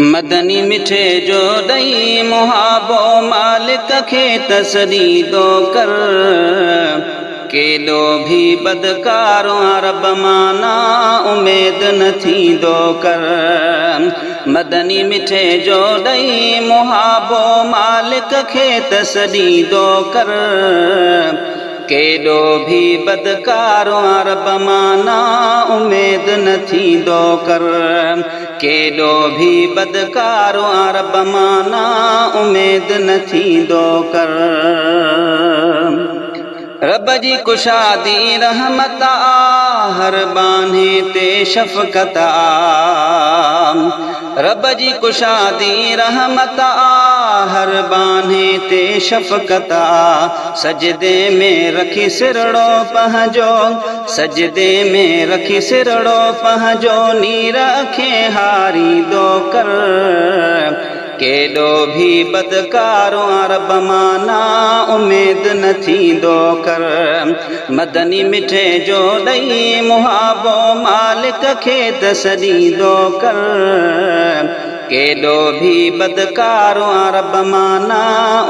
مدني مٺي جو ڏئي محابو مالڪ کي ته سڏيندو ڪر. ڪيڏو ڀي بدڪار آ رب مان نا اميد نه ٿيندو ڪر. مدني مٺي جو ڏئي محابو مالڪ کي ته سڏيندو ڪر. ڪيڏو ڀي بدڪار آ رب مان نا اميد نه ٿيندو ڪر. ڪيڏو ڀي بدڪار آ رب مان نا اميد نه ٿيندو ڪر. رب جي ڪشادي رحمت آ هر ٻانهي تي شفقت آ. رب جي ڪشادي رحمت آ هر ٻانهي تي شفقت آ. سجدي ۾ رکي سرڙو پنهنجو سجدي ۾ رکي سرڙو پنهنجو نير اکين هاريندو ڪر. ڪيڏو ڀي بدڪار آ رب مان نا اميد نه ٿيندو ڪر. مدني مٺي جو ڏئي محابو مالڪ کي ته سڏيندو ڪر. ڪيڏو ڀي بدڪار آ رب مان نا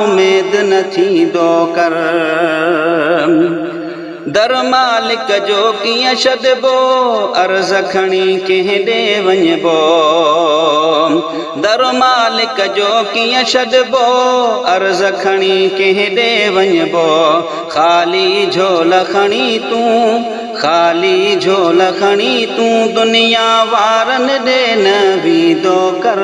اميد نه ٿيندو ڪر. در مالڪ جو ڪيئن ڇڏبو، عرض کڻي ڪنهن ڏي وڃبو. در مالڪ جو ڪيئن ڇڏبو، عرض کڻي ڪنهن ڏي وڃبو. خالي جهول کڻي تون، خالي جهول کڻي تون دنيا وارن ڏي نه ويندو ڪر.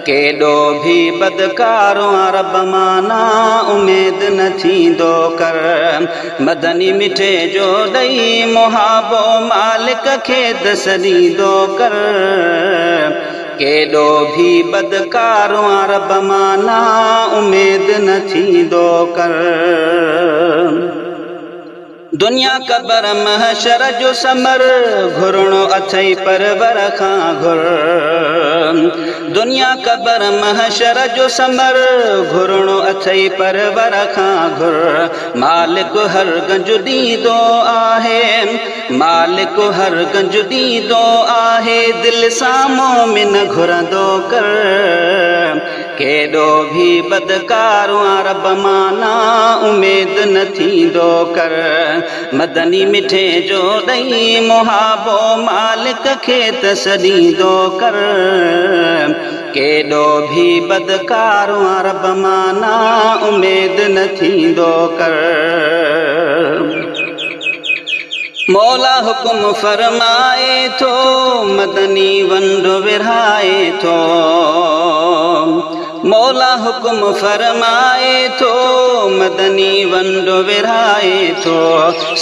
ڪيڏو ڀي بدڪار آ رب مان نا اميد نه ٿيندو ڪر. مدني مٺي جو ڏئي محابو مالڪ کي ته سڏيندو ڪر. ڪيڏو ڀي بدڪار آ رب مان نا اميد نه ٿيندو ڪر. دنيا قبر محشر جو ثمر، گهرڻو اٿئي پرور کان گهر. دنيا قبر محشر جو ثمر، گهرڻو اٿئي پرور کان گهر. مالڪ هر گنج ڏيندو آهي، مالڪ هر گنج ڏيندو آهي، دل سان مومن گهرندو ڪر. ڪيڏو ڀي بدڪار آ رب مان نا اميد نه ٿيندو ڪر. مدني مٺي جو ڏئي محابو مالڪ کي ته سڏيندو ڪر. ڪيڏو ڀي بدڪار آ رب مان نا اميد نه ٿيندو ڪر. مولا حڪم فرمائي ٿو، مدني ونڊ ورهائي ٿو. مولا حڪم فرمائي ٿو، مدني ونڊ ورهائي ٿو.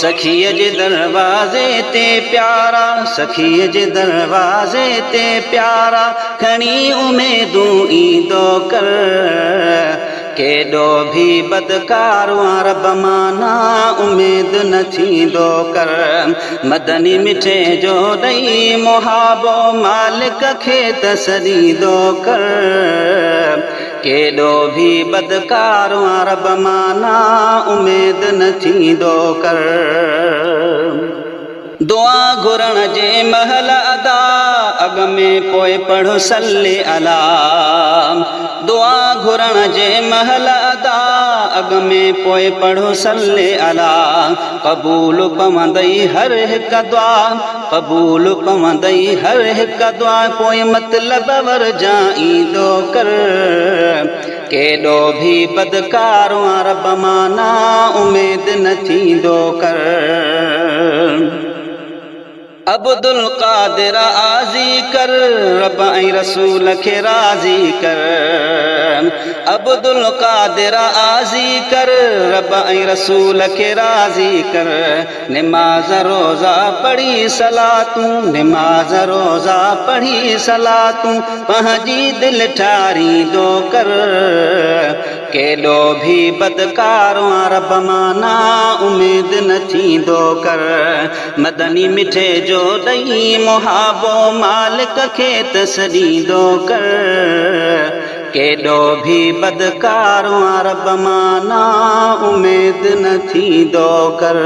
سخيء جي دروازي تي پيارا، سخيء جي دروازي تي پيارا، کڻي اميدون ايندو ڪر. ڪيڏو ڀي بدڪار آ رب مان نا اميد نه ٿيندو ڪر. مدني مٺي جو ڏئي محابو مالڪ کي ته سڏيندو ڪر. ڪيڏو ڀي بدڪار آ رب مان نا اميد نه ٿيندو ڪر. دعا گهرڻ جي مهل ادا اڳ ۾ پوء پڙهه صلي علا. دعا گهرڻ جي مهل ادا اڳ ۾ پوء پڙهه صلي علا. قبول پوندئي هر هڪ دعا، قبول پوندئي هر هڪ دعا، پوء مطلب ورجائيندو ڪر. ڪيڏو ڀي بدڪار آ رب مان نا اميد نه ٿيندو ڪر. عبدالقادر آزي ڪر رب ۽ رسول کي راضي ڪر. عبدالقادر آزي ڪر رب ۽ رسول کي راضي ڪر. نماز روزا پڙهي صلاتون، نماز روزا پڙهي صلاتون، پنهنجي دل ٺاريندو ڪر. ڪيڏو ڀي بدڪار آ رب مان نا اميد نه ٿيندو ڪر. مدني مٺي جو ڏئي محابو مالڪ کي ته سڏيندو ڪر. ڪيڏو ڀي بدڪار آ رب مان نا اميد نه ٿيندو ڪر.